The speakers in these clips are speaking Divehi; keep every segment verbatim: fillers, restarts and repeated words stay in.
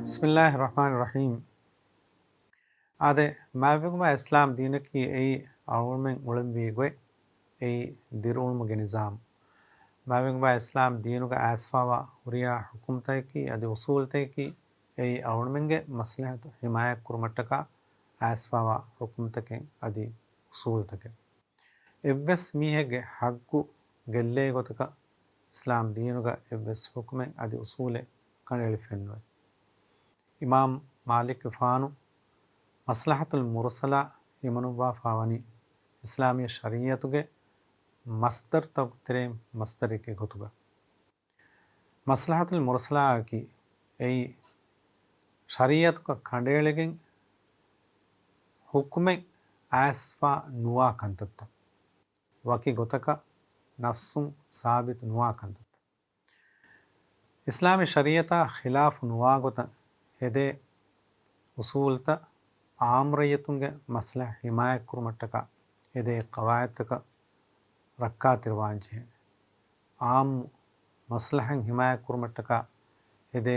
ބިސްމިއްލާހި ރަޙްމާނި ރަޙީމް. އާދެ، މާތްވެގެންވާ އިސްލާމް ދީނަކީ އެއީ އަޅުގަނޑުމެން އުޅެންވީ ގޮތް، އެއީ ދިރިއުޅުމުގެ ނިޒާމް. މާތްވެގެންވާ އިސްލާމް ދީނުގަ އައިސްފާވާ ހުރިހާ ޙުކުމްތަކަކީ އަދި އުސޫލްތަކަކީ އެއީ އަޅުގަނޑުމެންގެ މަސްލަހަތު ޙިމާޔަތްކުރުމަށްޓަކާ އައިސްފާވާ ޙުކުމްތަކެއް އަދި އުސޫލްތަކެއް. އެއްވެސް މީހެއްގެ ޙައްޤު ގެއްލޭ ގޮތަކަށް އިސްލާމް ދީނުގަ އެއްވެސް ޙުކުމެއް އަދި އުސޫލެއް ކަނޑައެޅިފައެއްނުވޭ. އިމާމް މާލިކްގެފާނު މަސްލަހަތުލް މުރުސަލާ ހިމަނުއްވާފާވަނީ އިސްލާމީ ޝަރީޢަތުގެ މަޞްދަރުތަކުގެ ތެރެއިން މަޞްދަރެއްގެ ގޮތުގަ. މަޞްލަހަތުލް މުރުސަލާއަކީ އެއީ ޝަރީޢަތުގަ ކަނޑައެޅިގެން ޙުކުމެއް އައިސްފާ ނުވާ ކަންތައްތައް، ވަކި ގޮތަކަށް ނައްޞުން ސާބިތު ނުވާ ކަންތައްތައް. އިސްލާމީ ޝަރީޢަތާ ޚިލާފު ނުވާ ގޮތަށް ހެދޭ އުސޫލްތައް އާއްމު ރައްޔިތުންގެ މަސްލަހަ ޙިމާޔަތްކުރުމަށްޓަކާ ހެދޭ ޤަވާޢިދުތަކަށް ރައްކާތެރިވާން ޖެހޭނެ. އާއްމު މަސްލަހަތް ޙިމާޔަތްކުރުމަށްޓަކާ ހެދޭ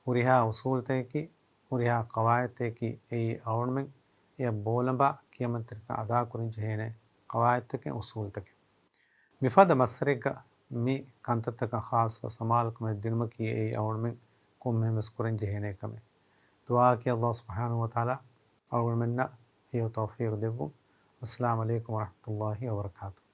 ހުރިހާ އުސޫލްތަކަކީ، ހުރިހާ ޤަވާޢިދުތަކަކީ އެއީ އަޅުގަނޑުމެން އެޔަށް ބޯލަނބާ ކިޔަމަންތެރިކަން އަދާކުރަން ޖެހޭނެ ޤަވާޢިދުތަކެއް، އުސޫލްތަކެއް. މިފަދަ މައްސަރެއްގަ މި ކަންތައްތަކަށް ޚާއްޞަ ސަމާލުކަމެއް ދިނުމަކީ އެއީ އަޅުގަނޑުމެން ކޮންމެހެން ވެސް ކުރަން ޖެހޭނެ ކަމެއް. ދުޢާއަކީ ﷲ ސުބްޙާނަހޫ ވަތަޢާލާ އަޅުގަނޑުމެންނަށް ހެޔޮ ތައުފީޤު ދެއްވުން. އައްސަލާމު ޢަލައިކުމް ވަރަޙްމަތުﷲ ވަބަރަކާތުހު.